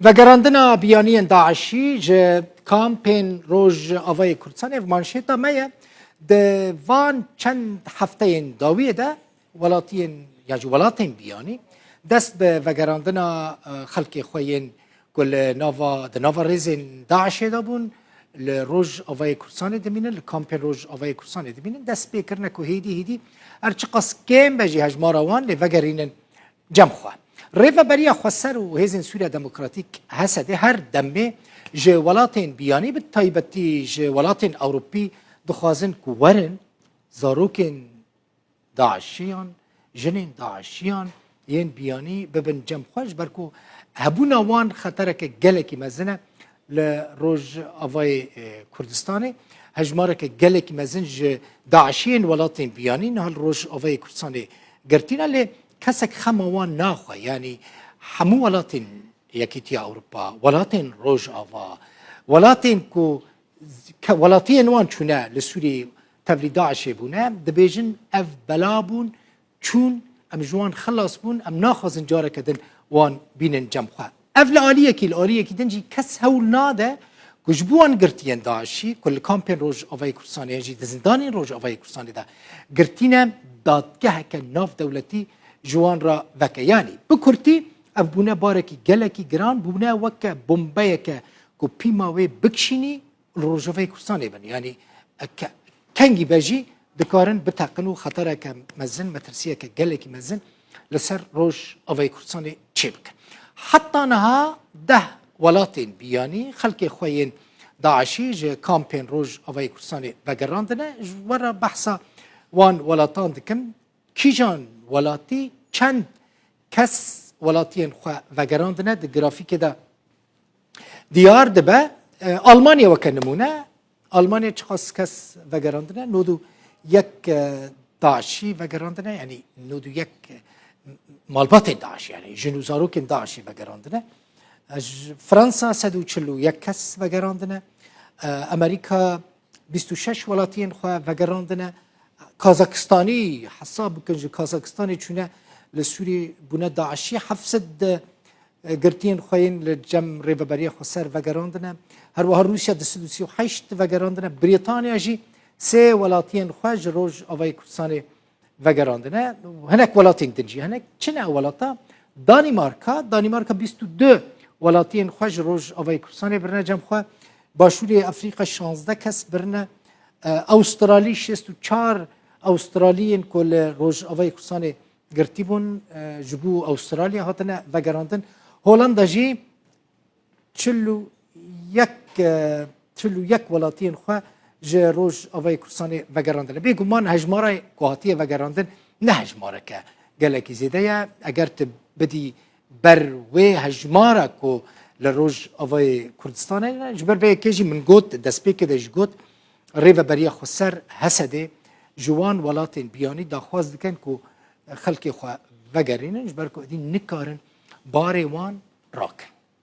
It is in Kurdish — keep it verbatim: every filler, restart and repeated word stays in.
Vegerandina biyaniyên DAIŞî ji kampên Rojavayê Kurdistanê ev manşêta me ye. Di van çend hefteyên dawiyê de welatiyên, ya jî welatên biyanî dest bi vegerandina, e, xelkê xwe yên ku li nava, di nava rêzên DAIŞê de bûn, li Rojavayê Kurdistanê dimînin, li kampên Rojavayê Kurdistanê dimînin, dest pê kirine ku hêdî hêdî her çiqas kêm be jî hejmara wan lê vegerînin cem xwe. Rêveberiya Xweser û Hêzên Sûriya Demokratîk, H S D, her demê ji welatên biyanî, bi taybetî ji welatên Ewropî dixwazin ku werin zarokên DAIŞiyan, jinên DAIŞiyan yên biyanî bibin cem xwe, ji ber ku hebûna wan xetereke gelekî mezin e li Rojavayê, e, Kurdistanê. Hejmareke gelekî mezin ji DAIŞiyên welatên biyanî niha li Rojavayê Kurdistanê girtî ne, lê kesek xema wan naxwe. Yanî hemû welatên Yekîtiya Ewropa, welatên Rojava, welatên ku ke-, welatiyên wan çûne li Sûriyê tevlî DAIŞê bûne, dibêjin ev bela bûn, çûn, em ji wan xilas bûn, em naxwazin careke din wan bînin cem xwe. Ev li aliyekî, li aliyekî din jî kes hewl nade ku ji bo wan girtiyên DAIŞî ku li kampên Rojavayê Kurdistanê yan jî di zindanên Rojavayê Kurdistanê de girtî ne, dadgeheke navdewletî ji wan re veke. Yanî bi kurtî ev bûne barekî gelekî giran, bûne weke bombeyeke ku pîma wê bikişînî, li Rojavayê Kurdistanê bin. Yanî, e, ke-, kengî be jî dikarin biteqin û xetereke mezin, metirsiyeke gelekî mezin li ser Rojavayê Kurdistanê çêbikin. Heta niha deh welatên biyanî xelkê xwe yên DAIŞî ji kampên Rojavayê Kurdistanê vegerandine. Ji we re behsa wan welatan dikim. Kîjan welatî çend kes welatiyên xwe vegerandine, di grafîkê de diyar dibe. E, Almanya weke nimûne. Almanya çiqas kes vegerandine? Nod û yek, e, DAIŞî vegerandine, yanî nod û yek, e, malbatên DAIŞ, yanî jin û zarokên DAIŞî vegerandine. E, ji Fransa sed û çil û yek kes vegerandine. E, Amerîka bîst û şeş welatiyên xwe vegerandine. Kazakistanî hesab bikin, ji Kazakistanê çûne li Sûriyê bûne DAIŞî. Heft sed de, e, girtiyên xwe yên li cem Rêveberiya Xweser vegerandine. Her wiha Rûsya du sed û sî û heşt vegerandine. Brîtanya jî sê welatiyên xwe ji Rojavayê Kurdistanê vegerandine. Hinek welatên din jî hene. Çi ne ew welata? Danîmarka, Danîmarka bîst û du welatiyên xwe ji Rojavayê Kurdistanê birine cem xwe. Başûrê Efrîka şazdeh kes birine. E, Awustralî şêst û çar Awustraliyên ku li Rojavayê Kurdistanê girtî bûn, e, ji bo Awustralya hatine vegerandin. Holanda jî çil û yek, e, çil û yek welatiyên xwe ji Rojavayê Kurdistanê vegerandine. Bêguman hejmara ku hatiye vegerandin ne hejmareke gelekî zêde ye. Eger tu bidî ber wê hejmara ku li Rojavayê Kurdistanê ne, ji ber vê yekê jî min got, destpêkê de jî got, Rêveberiya Xweser, H S D, ji wan welatên biyanî daxwaz dikin ku xelkê xwe vegerînin, ji ber ku êdî nikarin barê wan rakin.